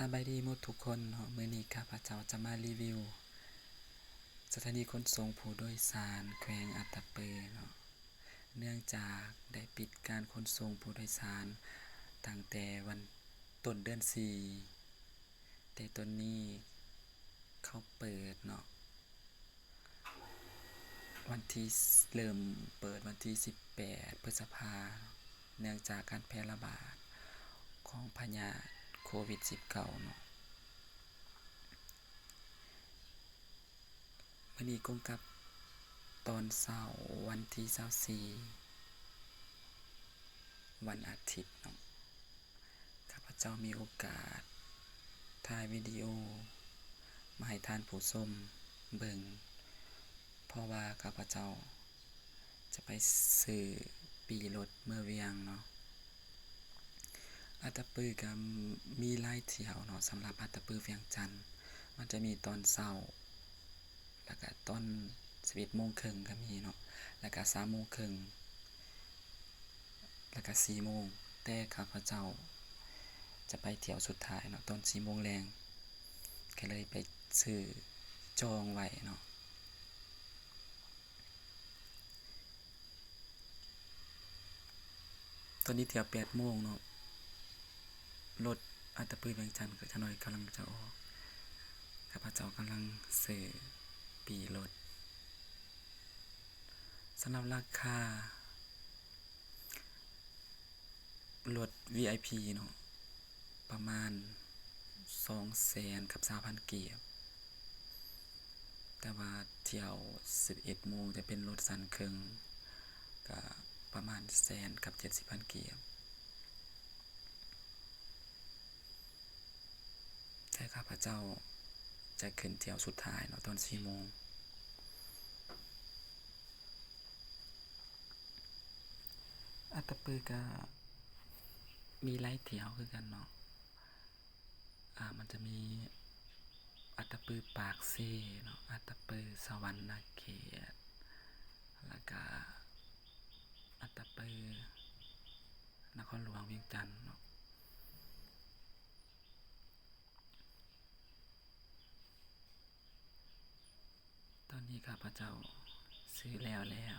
ສະບາຍດີໝົດທຸກຄົນເນາະ, ມື້ນີ້ຂ້າພະເຈົ້າຈະມາຣີວິວສະຖານີຂົນສົ່ງຜູ້ໂດຍສານແຂວງອັດຕະປືເນາະ, ເນື່ອງຈາກໄດ້ປິດການຂົນສົ່ງຜູ້ໂດຍສານຕັ້ງແຕ່ວັນ ຕົ້ນເດືອນສີ່ ແຕ່ຕອນນີ້ເຂົາເປີດເນາະ. ວັນທີ ເລີ່ມເປີດວັນທີສິບແປດ ພຶດສະພາ ເນື່ອງຈາກການແຜ່ລະບາດຂອງພະຍາດໂຄວິດສິບເກົ້າເນາະ. ມື້ນີ້ກົງກັບຕອນເຊົ້າວັນທີຊາວສີ່ ວັນອາທິດເນາະ. ຂ້າພະເຈົ້າມີໂອກາດຖ່າຍວິດີໂອມາໃຫ້ທ່ານຜູ້ຊົມເບິ່ງ ເພາະວ່າຂ້າພະເຈົ້າຈະໄປຊື້ປີ້ລົດເມືອວຽງເນາະ. ອັດຕະປືກໍມີຫຼາຍທ່ຽວເນາະ, ສຳລັບອັດຕະປືວຽງຈັນ ມັນຈະມີຕອນເຊົ້າ ແລ້ວກະຕອນສິບເອັດໂມງເຄິ່ງກໍມີເນາະ, ແລ້ວກະສາມໂມງເຄິ່ງ ແລ້ວກະສີ່ໂມງ, ແຕ່ຂ້າພະເຈົ້າຈະໄປທ່ຽວສຸດທ້າຍເນາະ ຕອນສີ່ໂມງແລງ ກໍເລີຍໄປຊື້ຈອງໄວ້ເນາະ. ຕອນນີ້ທ່ຽວແປດໂມງເນາະ, ລົດອັດຕະປືວຽງຈັນກໍຈັກໜ້ອຍກຳລັງຈະອອກ. ຂ້າພະເຈົ້າກຳລັງຊື້ປີ້ລົດ. ສຳລັບລາຄາລົດວີໄອພີເນາະ ປະມານສອງແສນກັບຊາວພັນກີບ. ແຕ່ວ່າທ່ຽວສິບເອັດໂມງຈະເປັນລົດຊັ້ນເຄິ່ງ ກະປະມານແສນກັບເຈັດສິບພັນກີບ. ແຕ່ຂ້າພະເຈົ້າຈະຂຶ້ນທ່ຽວສຸດທ້າຍເນາະ ຕອນສີ່ໂມງ. ອັດຕະປືກະມີຫຼາຍທ່ຽວຄືກັນເນາະ. ອາ ມັນຈະມີອັດຕະປືປາກເຊເນາະ, ອັດຕະປືສະຫວັນນະເຂດ ແລ້ວກະອັດຕະປືນະຄອນຫຼວງວຽງຈັນເນາະ. ຕອນນີ້ຂ້າພະເຈົ້າຊື້ແລ້ວແລ້ວ